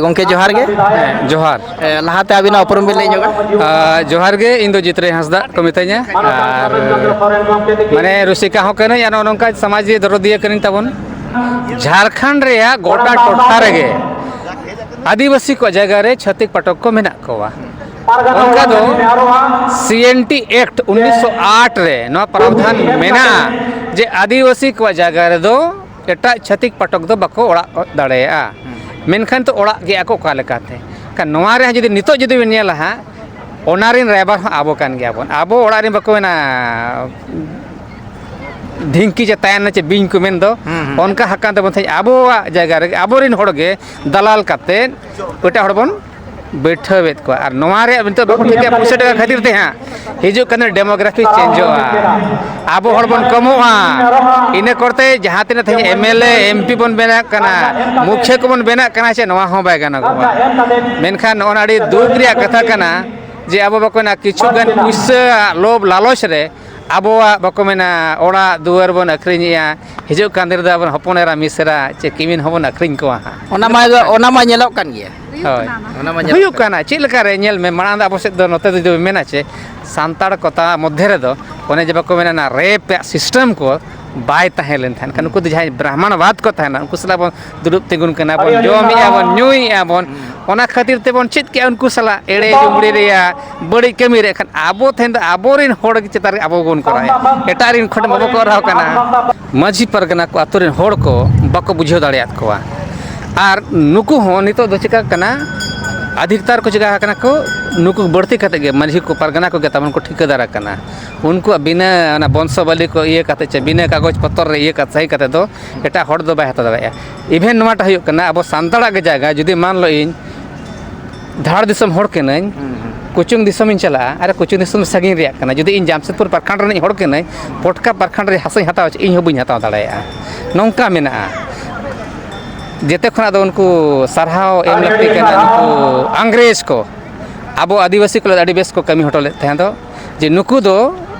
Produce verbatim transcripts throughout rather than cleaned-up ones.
ᱜᱚᱢᱠᱮ, ᱡᱚᱦᱟᱨ ᱜᱮ᱾ ᱦᱮᱸ, ᱡᱚᱦᱟᱨ᱾ ᱮ, ᱞᱟᱦᱟᱛᱮ ᱟᱹᱵᱤᱱᱟᱜ ᱩᱯᱨᱩᱢ ᱵᱤᱱ ᱞᱟᱹᱭ ᱧᱚᱜᱟ? ᱟᱨ ᱡᱚᱦᱟᱨ ᱜᱮ, ᱤᱧ ᱫᱚ ᱡᱤᱛᱨᱟᱹᱭ ᱦᱟᱸᱥᱫᱟ ᱠᱚ ᱢᱤᱛᱟᱹᱧᱟ᱾ ᱟᱨ ᱢᱟᱱᱮ ᱨᱩᱥᱤᱠᱟ ᱦᱚᱸ ᱠᱟᱹᱱᱟᱹᱧ, ᱟᱨ ᱱᱚᱜᱼᱚ ᱱᱚᱝᱠᱟ ᱥᱚᱢᱟᱡᱽ ᱫᱚᱨᱚᱫᱤᱭᱟᱹ ᱠᱟᱹᱱᱟᱹᱧ ᱛᱟᱵᱚᱱ᱾ ᱡᱷᱟᱲᱠᱷᱚᱸᱰ ᱨᱮᱭᱟᱜ ᱜᱚᱴᱟ ᱴᱚᱴᱷᱟ ᱨᱮᱜᱮ ᱟᱹᱫᱤᱵᱟᱹᱥᱤ ᱠᱚᱣᱟᱜ ᱡᱟᱭᱜᱟ ᱨᱮ ᱪᱷᱟᱹᱛᱤᱠ ᱯᱟᱴᱚᱠ ᱠᱚ ᱢᱮᱱᱟᱜ ᱠᱚᱣᱟ᱾ ᱚᱱᱠᱟ ᱫᱚ ᱥᱤ ᱮᱱ ᱴᱤ ᱮᱠᱴ ᱩᱱᱤᱥᱥᱚ ᱟᱴ ᱨᱮ ᱱᱚᱣᱟ ᱯᱨᱟᱣᱫᱷᱟᱱ ᱢᱮᱱᱟᱜᱼᱟ ᱡᱮ ᱟᱹᱫᱤᱵᱟᱹᱥᱤ ᱠᱚᱣᱟᱜ ᱡᱟᱭᱜᱟ ᱨᱮᱫᱚ ᱮᱴᱟᱜ ᱪᱷᱟᱹᱛᱤᱠ ᱯᱟᱴᱚᱠ ᱫᱚ ᱵᱟᱠᱚ ᱚᱲᱟᱜ ᱫᱟᱲᱮᱭᱟᱜᱼᱟ᱾ ᱢᱮᱱᱠᱷᱟᱱ ᱛᱚ ᱚᱲᱟᱜ ᱜᱮᱭᱟ ᱠᱚ ᱚᱠᱟ ᱞᱮᱠᱟᱛᱮ? ᱠᱷᱟᱱ ᱱᱚᱣᱟ ᱨᱮ ᱡᱩᱫᱤ ᱱᱤᱛᱚᱜ ᱡᱩᱫᱤ ᱵᱮᱱ ᱧᱮᱞᱟ ᱦᱟᱸᱜ, ᱚᱱᱟ ᱨᱮᱱ ᱨᱟᱭᱵᱟᱨ ᱦᱚᱸ ᱟᱵᱚ ᱠᱟᱱ ᱜᱮᱭᱟᱵᱚᱱ᱾ ᱟᱵᱚ ᱚᱲᱟᱜ ᱨᱮᱱ ᱵᱟᱠᱚ ᱢᱮᱱᱟ, ᱰᱷᱤᱝᱠᱤ ᱪᱮ ᱛᱟᱭᱟᱱ ᱪᱮ ᱵᱤᱧ ᱠᱚ ᱢᱮᱱ ᱫᱚ, ᱦᱩᱸ, ᱦᱩᱸ᱾ ᱚᱱᱠᱟ ᱦᱟᱠᱟᱱ ᱛᱟᱵᱚᱱ ᱛᱟᱦᱮᱸᱫ᱾ ᱟᱵᱚᱣᱟᱜ ᱡᱟᱭᱜᱟ ᱨᱮᱜᱮ ᱟᱵᱚᱨᱮᱱ ᱦᱚᱲ ᱜᱮ ᱫᱟᱞᱟᱞ ᱠᱟᱛᱮᱫ ᱮᱴᱟᱜ ᱦᱚᱲ ᱵᱚᱱ ᱵᱟᱹᱭᱴᱷᱟᱹᱣᱮᱫ ᱠᱚᱣᱟ᱾ ᱟᱨ ᱱᱚᱣᱟ ᱨᱮᱭᱟᱜ ᱱᱤᱛᱚᱜ ᱵᱟᱠᱚ ᱴᱷᱤᱠᱟ ᱯᱩᱭᱥᱟᱹ ᱴᱟᱠᱟ ᱠᱷᱟᱹᱛᱤᱨ ᱛᱮ ᱦᱟᱸᱜ ᱦᱤᱡᱩᱜ ᱠᱟᱱ ᱰᱮᱢᱳᱜᱨᱟᱯᱷᱤ ᱪᱮᱧᱡᱚᱜᱼᱟ, ᱟᱵᱚ ᱦᱚᱲ ᱵᱚᱱ ᱠᱚᱢᱚᱜᱼᱟ᱾ ᱤᱱᱟᱹ ᱠᱚᱨᱛᱮ ᱡᱟᱦᱟᱸ ᱛᱤᱱᱟᱹᱜ ᱛᱮᱦᱮᱧ M L A, M P ᱵᱚᱱ ᱵᱮᱱᱟᱜ ᱠᱟᱱᱟ, ᱢᱩᱠᱷᱤᱭᱟᱹ ᱠᱚᱵᱚᱱ ᱵᱮᱱᱟᱜ ᱠᱟᱱᱟ, ᱪᱮ ᱱᱚᱣᱟ ᱦᱚᱸ ᱵᱟᱭ ᱜᱟᱱᱚᱜᱚᱜᱼᱟ᱾ ᱢᱮᱱᱠᱷᱟᱱ ᱱᱚᱜᱼᱚ ᱱᱟ ᱟᱹᱰᱤ ᱫᱩᱠ ᱨᱮᱭᱟᱜ ᱠᱟᱛᱷᱟ ᱠᱟᱱᱟ ᱡᱮ ᱟᱵᱚ ᱵᱟᱠᱚ ᱢᱮᱱᱟ ᱠᱤᱪᱷᱩ ᱜᱟᱱ ᱯᱩᱭᱥᱟᱹ ᱞᱳᱵᱷ ᱞᱟᱞᱚᱪ ᱨᱮ ᱟᱵᱚᱣᱟᱜ ᱵᱟᱠᱚ ᱢᱮᱱᱟ ᱚᱲᱟᱜ ᱫᱩᱣᱟᱹᱨ ᱵᱚᱱ ᱟᱹᱠᱷᱨᱤᱧᱮᱜᱼᱟ, ᱦᱤᱡᱩᱜ ᱠᱟᱱ ᱫᱤᱱ ᱨᱮᱫᱚ ᱟᱵᱚ ᱦᱚᱯᱚᱱ ᱮᱨᱟ ᱢᱤᱥᱮᱨᱟ ᱪᱮ ᱠᱤᱢᱤᱱ ᱦᱚᱸᱵᱚᱱ ᱟᱹᱠᱷᱨᱤᱧ ᱠᱚᱣᱟ ᱦᱟᱸᱜ᱾ ᱚᱱᱟ ᱢᱟ ᱚᱱᱟ ᱢᱟ ᱧᱮᱞᱚᱜ ᱠᱟᱱ ᱜᱮᱭᱟ᱾ ᱦᱳᱭ᱾ ᱚᱱᱟ ᱢᱟ ᱧᱮᱞᱚᱜ ᱦᱩᱭᱩᱜ ᱠᱟᱱᱟ᱾ ᱪᱮᱫ ᱞᱮᱠᱟ ᱨᱮ ᱧᱮᱞ ᱢᱮ, ᱢᱟᱲᱟᱝ ᱫᱚ ᱟᱵᱚ ᱥᱮᱫ ᱫᱚ ᱱᱚᱛᱮ ᱫᱚ ᱡᱩᱫᱤ ᱢᱮᱱᱟ ᱪᱮ ᱥᱟᱱᱛᱟᱲ ᱠᱚ ᱛᱟᱞᱟ ᱢᱚᱫᱽᱫᱷᱮ ᱨᱮᱫᱚ ᱚᱱᱮ ᱡᱮ ᱵᱟᱠᱚ ᱢᱮᱱᱟ ᱚᱱᱟ ᱨᱮᱯ ᱨᱮᱭᱟᱜ ᱥᱤᱥᱴᱮᱢ ᱠᱚ ᱵᱟᱭ ᱛᱟᱦᱮᱸ ᱞᱮᱱ ᱛᱟᱦᱮᱸ ᱠᱷᱟᱱ, ᱱᱩᱠᱩ ᱫᱚ ᱡᱟᱦᱟᱸᱭ ᱵᱨᱟᱦᱢᱚᱬᱵᱟᱫᱽ ᱠᱚ ᱛᱟᱦᱮᱱᱟ, ᱩᱱᱠᱩ ᱥᱟᱞᱟᱜ ᱵᱚᱱ ᱫᱩᱲᱩᱵ ᱛᱤᱸᱜᱩᱱ ᱠᱟᱱᱟ ᱵᱚᱱ, ᱡᱚᱢᱮᱜᱼᱟ ᱵᱚᱱ, ᱧᱩᱭᱮᱜᱼᱟ ᱵᱚᱱ, ᱚᱱᱟ ᱠᱷᱟᱹᱛᱤᱨ ᱛᱮᱵᱚᱱ ᱪᱮᱫ ᱠᱮᱜᱼᱟ ᱩᱱᱠᱩ ᱥᱟᱞᱟᱜ ᱮᱲᱮ ᱡᱩᱢᱲᱤ ᱨᱮᱭᱟᱜ, ᱵᱟᱹᱲᱤᱡ ᱠᱟᱹᱢᱤ ᱨᱮ᱾ ᱠᱷᱟᱱ ᱟᱵᱚ ᱛᱮᱦᱮᱧ ᱫᱚ ᱟᱵᱚᱨᱮᱱ ᱦᱚᱲ ᱪᱮᱛᱟᱱ ᱨᱮ ᱟᱵᱚ ᱵᱚᱱ ᱠᱚᱨᱟᱣᱮᱫᱼᱟ, ᱮᱴᱟᱜ ᱨᱮᱱ ᱠᱷᱚᱱ ᱵᱟᱵᱚ ᱠᱚᱨᱟᱣ ᱠᱟᱱᱟ᱾ ᱢᱟᱹᱡᱷᱤ ᱯᱟᱨᱜᱟᱱᱟ ᱠᱚ ᱟᱛᱳ ᱨᱮᱱ ᱦᱚᱲ ᱠᱚ ᱵᱟᱠᱚ ᱵᱩᱡᱷᱟᱹᱣ ᱫᱟᱲᱮᱭᱟᱫ ᱠᱚᱣᱟ᱾ ᱟᱨ ᱱᱩᱠᱩ ᱦᱚᱸ ᱱᱤᱛᱚᱜ ᱫᱚ ᱪᱤᱠᱟᱹᱜ ᱠᱟᱱᱟ, ᱚᱫᱷᱤᱠᱛᱟᱨ ᱠᱚ ᱪᱤᱠᱟ ᱟᱠᱟᱱᱟ ᱠᱚ, ᱱᱩᱠᱩ ᱵᱟᱹᱲᱛᱤ ᱠᱟᱛᱮ ᱜᱮ ᱢᱟᱹᱡᱷᱤ ᱠᱚ ᱯᱟᱨᱜᱟᱱᱟ ᱠᱚᱜᱮ ᱛᱟᱵᱚᱱ ᱠᱚ ᱴᱷᱤᱠᱟᱹᱫᱟᱨ ᱟᱠᱟᱱᱟ᱾ ᱩᱱᱠᱩᱣᱟᱜ ᱵᱤᱱᱟᱹ ᱚᱱᱟ ᱵᱚᱝᱥᱚᱵᱟᱞᱤ ᱠᱚ ᱤᱭᱟᱹ ᱠᱟᱛᱮ ᱪᱮ ᱵᱤᱱᱟᱹ ᱠᱟᱜᱚᱡᱽ ᱯᱚᱛᱚᱨ ᱨᱮ ᱤᱭᱟᱹ ᱠᱟᱛᱮ, ᱥᱟᱹᱦᱤ ᱠᱟᱛᱮ ᱫᱚ ᱮᱴᱟᱜ ᱦᱚᱲ ᱫᱚ ᱵᱟᱭ ᱦᱟᱛᱟᱣ ᱫᱟᱲᱮᱭᱟᱜᱼᱟ᱾ ᱤᱵᱷᱮᱱ ᱱᱚᱣᱟᱴᱟᱜ ᱦᱩᱭᱩᱜ ᱠᱟᱱᱟ, ᱟᱵᱚ ᱥᱟᱱᱛᱟᱲᱟᱜ ᱜᱮ ᱡᱟᱭᱜᱟ ᱡᱩᱫᱤ ᱢᱟᱱ ᱞᱚ ᱤᱧ ᱫᱷᱟᱲ ᱫᱤᱥᱚᱢ ᱦᱚᱲ ᱠᱟᱹᱱᱟᱹᱧ, ᱠᱩᱪᱩᱝ ᱫᱤᱥᱚᱢᱤᱧ ᱪᱟᱞᱟᱜᱼᱟ, ᱟᱨ ᱠᱩᱪᱩᱝ ᱫᱤᱥᱚᱢ ᱥᱟᱺᱜᱤᱧ ᱨᱮᱭᱟᱜ ᱠᱟᱱᱟ, ᱡᱩᱫᱤ ᱤᱧ ᱡᱟᱢᱥᱮᱫᱽᱯᱩᱨ ᱯᱨᱚᱠᱷᱚᱸᱰ ᱨᱤᱱᱤᱡ ᱦᱚᱲ ᱠᱟᱹᱱᱟᱹᱧ, ᱯᱚᱴᱠᱟ ᱯᱨᱚᱠᱷᱚᱸᱰ ᱨᱮ ᱦᱟᱥᱟᱧ ᱦᱟᱛᱟᱣᱟ, ᱪᱮ ᱤᱧ ᱦᱚᱸ ᱵᱟᱹᱧ ᱦᱟᱛᱟᱣ ᱫᱟᱲᱮᱭᱟᱜᱼᱟ᱾ ᱱᱚᱝᱠᱟ ᱢᱮᱱᱟᱜᱼᱟ᱾ ᱡᱮᱛᱮ ᱠᱷᱚᱱᱟᱜ ᱫᱚ ᱩᱱᱠᱩ ᱥᱟᱨᱦᱟᱣ ᱮᱢ ᱞᱟᱹᱠᱛᱤ ᱠᱟᱱᱟ, ᱱᱩᱠᱩ ᱤᱝᱨᱮᱡᱽ ᱠᱚ ᱟᱵᱚ ᱟᱹᱫᱤᱵᱟᱹᱥᱤ ᱠᱚ ᱞᱟᱹᱜᱤᱫ ᱟᱹᱰᱤ ᱵᱮᱥ ᱠᱚ ᱠᱟᱹᱢᱤ ᱦᱚᱴᱚ ᱞᱮᱫ ᱛᱟᱦᱮᱸ ᱫᱚ, ᱡᱮ ᱱᱩᱠᱩ ᱫᱚ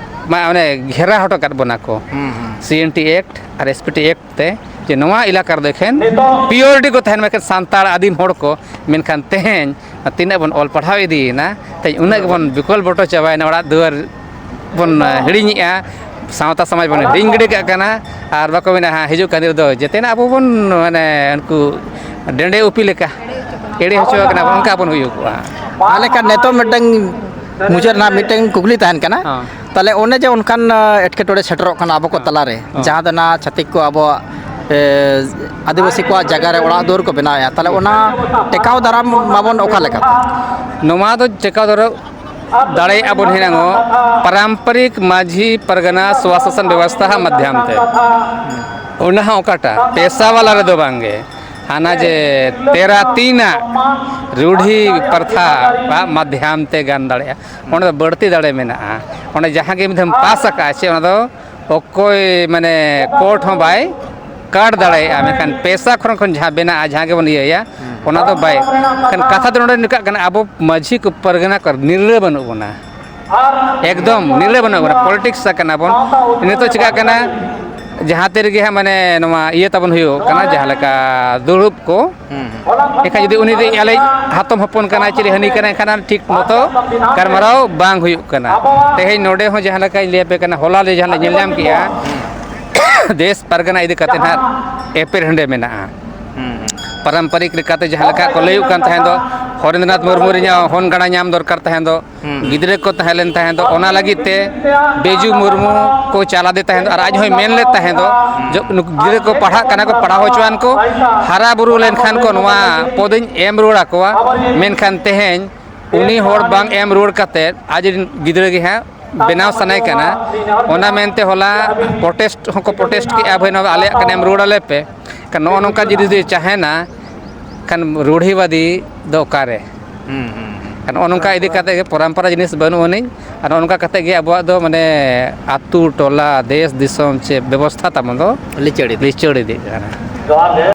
ᱢᱟ ᱚᱱᱮ ᱜᱷᱮᱨᱟ ᱦᱚᱴᱚ ᱠᱟᱫ ᱵᱚᱱᱟ ᱠᱚ᱾ ᱦᱩᱸ, ᱦᱩᱸ᱾ ᱥᱤ ᱮᱱ ᱴᱤ ᱮᱠᱴ ᱟᱨ ᱮᱥ ᱯᱤ ᱴᱤ ᱮᱠᱴ ᱛᱮ, ᱡᱮ ᱱᱚᱣᱟ ᱮᱞᱟᱠᱟ ᱨᱮᱫᱚ ᱮᱠᱷᱮᱱ ᱯᱤᱭᱳᱨᱤᱴᱤ ᱠᱚ ᱛᱟᱦᱮᱱ ᱢᱟ, ᱮᱠᱷᱮᱱ ᱥᱟᱱᱛᱟᱲ ᱟᱹᱫᱤᱢ ᱦᱚᱲ ᱠᱚ᱾ ᱢᱮᱱᱠᱷᱟᱱ ᱛᱮᱦᱮᱧ ᱛᱤᱱᱟᱹᱜ ᱵᱚᱱ ᱚᱞ ᱯᱟᱲᱦᱟᱣ ᱤᱫᱤᱭᱮᱱᱟ, ᱛᱮᱦᱮᱧ ᱩᱱᱟᱹᱜ ᱜᱮᱵᱚᱱ ᱵᱤᱠᱚᱞ ᱵᱚᱴᱚ ᱪᱟᱵᱟᱭᱮᱱᱟ, ᱚᱲᱟᱜ ᱫᱩᱣᱟᱹᱨ ᱵᱚᱱ ᱦᱤᱲᱤᱧᱮᱜᱼᱟ, ᱥᱟᱶᱛᱟ ᱥᱚᱢᱟᱡᱽ ᱵᱚᱱ ᱦᱤᱲᱤᱧ ᱜᱤᱰᱤ ᱠᱟᱜ ᱠᱟᱱᱟ᱾ ᱟᱨ ᱵᱟᱠᱚ ᱢᱮᱱᱟ, ᱦᱮᱸ, ᱦᱤᱡᱩᱜ ᱠᱟᱱ ᱫᱤᱱ ᱨᱮᱫᱚ ᱡᱮᱛᱮᱱᱟᱜ ᱟᱵᱚ ᱵᱚᱱ, ᱢᱟᱱᱮ, ᱩᱱᱠᱩ ᱰᱮᱸᱰᱮ ᱩᱯᱤ ᱞᱮᱠᱟ ᱮᱲᱮ ᱦᱚᱪᱚ ᱟᱠᱟᱱᱟ ᱵᱚᱱ, ᱚᱱᱠᱟ ᱵᱚᱱ ᱦᱩᱭᱩᱜ ᱠᱚᱜᱼᱟ᱾ ᱛᱟᱦᱚᱞᱮ ᱠᱷᱟᱱ ᱱᱤᱛᱚᱜ ᱢᱤᱫᱴᱟᱝ ᱢᱩᱪᱟᱹᱫ ᱨᱮᱱᱟᱜ ᱢᱤᱫᱴᱟᱝ ᱠᱩᱠᱞᱤ ᱛᱟᱦᱮᱱ ᱠᱟᱱᱟ᱾ ᱦᱚᱸ᱾ ᱛᱟᱦᱚᱞᱮ ᱚᱱᱮ ᱡᱮ ᱚᱱᱠᱟᱱ, ᱟ, ᱮᱴᱠᱮᱴᱚᱬᱮ ᱥᱮᱴᱮᱨᱚᱜ ᱠᱟᱱᱟ ᱟᱵᱚ ᱠᱚ ᱦᱚᱸ᱾ ᱛᱟᱞᱟᱨᱮ, ᱦᱚᱸ᱾ ᱡᱟᱦᱟᱸ ᱫᱚ ᱚᱱᱟ ᱪᱷᱟᱹᱛᱤᱠ ᱠᱚ ᱟᱵᱚᱣᱟᱜ, ᱮ, ᱟᱹᱫᱤᱵᱟᱹᱥᱤ ᱠᱚᱣᱟᱜ ᱡᱟᱭᱜᱟ ᱨᱮ ᱚᱲᱟᱜ ᱫᱩᱣᱟᱹᱨ ᱠᱚ ᱵᱮᱱᱟᱣᱮᱫᱼᱟ, ᱛᱟᱦᱚᱞᱮ ᱚᱱᱟ ᱴᱮᱠᱟᱣ ᱫᱟᱨᱟᱢ ᱢᱟᱵᱚᱱ ᱚᱠᱟ ᱞᱮᱠᱟᱛᱮ? ᱱᱚᱣᱟ ᱫᱚ ᱴᱮᱠᱟᱣ ᱫᱟᱨᱟᱢ ᱫᱟᱲᱮᱭᱟᱜᱼᱟ ᱵᱚᱱ ᱦᱤᱱᱟᱹᱝᱚᱜ ᱯᱟᱨᱟᱢᱯᱟᱨᱤᱠ ᱢᱟᱹᱡᱷᱤ ᱯᱟᱨᱜᱟᱱᱟ ᱥᱚᱵᱷᱟ ᱥᱟᱥᱚᱱ ᱵᱮᱵᱚᱥᱛᱷᱟ ᱢᱟᱫᱽᱫᱷᱚᱢ ᱛᱮ᱾ ᱚᱱᱟ ᱦᱚᱸ ᱚᱠᱟᱴᱟᱜ ᱯᱮᱥᱟ ᱵᱟᱞᱟ ᱨᱮᱫᱚ ᱵᱟᱝᱜᱮ, ᱦᱟᱱᱟ ᱡᱮ ᱛᱮᱨᱟ ᱛᱤᱱᱟᱜ ᱨᱩᱰᱷᱤ ᱯᱨᱚᱛᱷᱟ ᱟᱜ ᱢᱟᱫᱽᱫᱷᱚᱢ ᱛᱮ ᱜᱟᱱ ᱫᱟᱲᱮᱭᱟᱜᱼᱟ᱾ ᱚᱸᱰᱮ ᱫᱚ ᱵᱟᱹᱲᱛᱤ ᱫᱟᱲᱮ ᱢᱮᱱᱟᱜᱼᱟ᱾ ᱚᱸᱰᱮ ᱡᱟᱦᱟᱸ ᱜᱮ ᱢᱤᱫ ᱫᱷᱟᱣ ᱯᱟᱥ ᱟᱠᱟᱫᱼᱟ ᱪᱮ, ᱚᱱᱟ ᱫᱚ ᱚᱠᱚᱭ, ᱢᱟᱱᱮ, ᱠᱳᱨᱴ ᱦᱚᱸ ᱵᱟᱭ ᱠᱟᱴ ᱫᱟᱲᱮᱭᱟᱜᱼᱟ, ᱢᱮᱱᱠᱷᱟᱱ ᱯᱮᱥᱟ ᱠᱷᱚᱱ, ᱠᱷᱚᱱ ᱡᱟᱦᱟᱸ ᱵᱮᱱᱟᱜᱼᱟ, ᱡᱟᱦᱟᱸ ᱜᱮᱵᱚᱱ ᱤᱭᱟᱹᱭᱟ, ᱚᱱᱟ ᱫᱚ ᱵᱟᱭ᱾ ᱢᱮᱱᱠᱷᱟᱱ ᱠᱟᱛᱷᱟ ᱫᱚ ᱱᱚᱰᱮ ᱱᱚᱝᱠᱟᱜ ᱠᱟᱱᱟ, ᱟᱵᱚ ᱢᱟᱹᱡᱷᱤ ᱠᱚ, ᱯᱟᱨᱜᱟᱱᱟ ᱠᱚ ᱱᱤᱨᱞᱟᱹ ᱵᱟᱹᱱᱩᱜ ᱵᱚᱱᱟ, ᱮᱠᱫᱚᱢ ᱱᱤᱨᱞᱟᱹ ᱵᱟᱹᱱᱩᱜ ᱵᱚᱱᱟ, ᱯᱚᱞᱤᱴᱤᱠᱥ ᱟᱠᱟᱱᱟ ᱵᱚᱱ᱾ ᱱᱤᱛᱚᱜ ᱪᱤᱠᱟᱹᱜ ᱠᱟᱱᱟ, ᱡᱟᱦᱟᱸ ᱛᱤ ᱨᱮᱜᱮ ᱦᱟᱸᱜ, ᱢᱟᱱᱮ, ᱱᱚᱣᱟ ᱤᱭᱟᱹ ᱛᱟᱵᱚᱱ ᱦᱩᱭᱩᱜ ᱠᱟᱱᱟ, ᱡᱟᱦᱟᱸ ᱞᱮᱠᱟ ᱫᱩᱲᱩᱵ ᱠᱚ, ᱦᱩᱸ, ᱦᱩᱸ᱾ ᱮᱱᱠᱷᱟᱱ ᱡᱩᱫᱤ ᱩᱱᱤ ᱫᱚ ᱟᱞᱮᱭᱤᱡ ᱦᱟᱛᱚᱢ ᱦᱚᱯᱚᱱ ᱠᱟᱱᱟᱭ, ᱪᱤᱞᱤ ᱦᱟᱹᱱᱤ ᱠᱟᱱᱟᱭ, ᱮᱱᱠᱷᱟᱱ ᱴᱷᱤᱠ ᱢᱚᱛᱚ ᱜᱟᱞᱢᱟᱨᱟᱣ ᱵᱟᱝ ᱦᱩᱭᱩᱜ ᱠᱟᱱᱟ᱾ ᱛᱮᱦᱮᱧ ᱱᱚᱰᱮ ᱦᱚᱸ ᱡᱟᱦᱟᱸ ᱞᱮᱠᱟᱧ ᱞᱟᱹᱭ ᱟᱯᱮ ᱠᱟᱱᱟ, ᱦᱚᱞᱟ ᱞᱮ ᱡᱟᱦᱟᱸ ᱞᱮ ᱧᱮᱞ ᱧᱟᱢ ᱠᱮᱜᱼᱟ, ᱫᱮᱥ ᱯᱟᱨᱜᱟᱱᱟ ᱤᱫᱤ ᱠᱟᱛᱮ ᱱᱟᱦᱟᱜ ᱮᱯᱮᱨ ᱦᱮᱸᱰᱮ ᱢᱮᱱᱟᱜᱼᱟ᱾ ᱦᱩᱸ, ᱦᱩᱸ᱾ ᱯᱟᱨᱟᱢᱯᱟᱨᱤᱠ ᱞᱮᱠᱟᱛᱮ ᱡᱟᱦᱟᱸ ᱞᱮᱠᱟ ᱠᱚ ᱞᱟᱹᱭᱚᱜ ᱠᱟᱱ ᱛᱟᱦᱮᱸ ᱫᱚ, ᱦᱚᱨᱮᱱᱫᱨᱚᱱᱟᱛᱷ ᱢᱩᱨᱢᱩ ᱨᱮᱱᱟᱜ ᱦᱚᱱ ᱜᱟᱬᱟ ᱧᱟᱢ ᱫᱚᱨᱠᱟᱨ ᱛᱟᱦᱮᱸ ᱫᱚ, ᱦᱩᱸ, ᱦᱩᱸ᱾ ᱜᱤᱫᱽᱨᱟᱹ ᱠᱚ ᱛᱟᱦᱮᱸ ᱞᱮᱱ ᱛᱟᱦᱮᱸ ᱫᱚ, ᱚᱱᱟ ᱞᱟᱹᱜᱤᱫ ᱛᱮ ᱵᱮᱡᱩ ᱢᱩᱨᱢᱩ ᱠᱚ ᱪᱟᱞᱟᱣ ᱫᱮ ᱛᱟᱦᱮᱸ ᱫᱚ, ᱟᱨ ᱟᱡ ᱦᱚᱸᱭ ᱢᱮᱱ ᱞᱮᱫ ᱛᱟᱦᱮᱸ ᱫᱚ, ᱦᱩᱸ᱾ ᱡᱚ-, ᱱᱩᱠᱩ ᱜᱤᱫᱽᱨᱟᱹ ᱠᱚ ᱯᱟᱲᱦᱟᱜ ᱠᱟᱱᱟ ᱠᱚ, ᱯᱟᱲᱦᱟᱣ ᱦᱚᱪᱚᱣᱟᱱ ᱠᱚ, ᱦᱟᱨᱟ ᱵᱩᱨᱩ ᱞᱮᱱᱠᱷᱟᱱ ᱠᱚ ᱱᱚᱣᱟ ᱯᱚᱫᱤᱧ ᱮᱢ ᱨᱩᱣᱟᱹᱲ ᱟᱠᱚᱣᱟ᱾ ᱢᱮᱱᱠᱷᱟᱱ ᱛᱮᱦᱮᱧ ᱩᱱᱤ ᱦᱚᱲ ᱵᱟᱝ ᱮᱢ ᱨᱩᱣᱟᱹᱲ ᱠᱟᱛᱮᱫ ᱟᱡ ᱨᱮᱱ ᱜᱤᱫᱽᱨᱟᱹ ᱜᱮ ᱦᱟᱸᱜ ᱵᱮᱱᱟᱣ ᱥᱟᱱᱟᱭᱮ ᱠᱟᱱᱟ᱾ ᱚᱱᱟ ᱢᱮᱱᱛᱮ ᱦᱚᱞᱟ ᱯᱨᱚᱴᱮᱥᱴ ᱦᱚᱸᱠᱚ ᱯᱨᱚᱴᱮᱥᱴ ᱠᱮᱜᱼᱟ, "ᱵᱷᱟᱹᱭ, ᱱᱚᱣᱟ ᱫᱚ ᱟᱞᱮᱭᱟᱜ ᱠᱟᱱᱟ, ᱮᱢ ᱨᱩᱣᱟᱹᱲ ᱟᱞᱮ ᱯᱮ᱾" ᱠᱷᱟᱱ ᱱᱚᱜᱼᱚ ᱱᱚᱝᱠᱟ ᱡᱩᱫᱤ ᱛᱟᱦᱮᱱᱟ, ᱠᱷᱟᱱ ᱨᱩᱰᱷᱤᱵᱟᱫᱤ ᱫᱚ ᱚᱠᱟᱨᱮ? ᱦᱩᱸ, ᱦᱩᱸ, ᱦᱩᱸ᱾ ᱠᱷᱟᱱ ᱱᱚᱜᱼᱚ ᱱᱚᱝᱠᱟ ᱤᱫᱤ ᱠᱟᱛᱮ ᱜᱮ ᱯᱚᱨᱚᱢᱯᱚᱨᱟ ᱡᱤᱱᱤᱥ ᱵᱟᱹᱱᱩᱜ ᱟᱹᱱᱤᱡ, ᱟᱨ ᱱᱚᱜᱼᱚ ᱱᱚᱝᱠᱟ ᱠᱟᱛᱮ ᱜᱮ ᱟᱵᱚᱣᱟᱜ ᱫᱚ, ᱢᱟᱱᱮ, ᱟᱹᱛᱩ, ᱴᱚᱞᱟ, ᱫᱮᱥ, ᱫᱤᱥᱚᱢ ᱪᱮ ᱵᱮᱵᱚᱥᱛᱷᱟ ᱛᱟᱵᱚᱱ ᱫᱚ ᱞᱤᱪᱟᱹᱲ ᱤᱫᱤᱜ᱾ ᱞᱤᱪᱟᱹᱲ ᱤᱫᱤᱜ ᱠᱟᱱᱟ᱾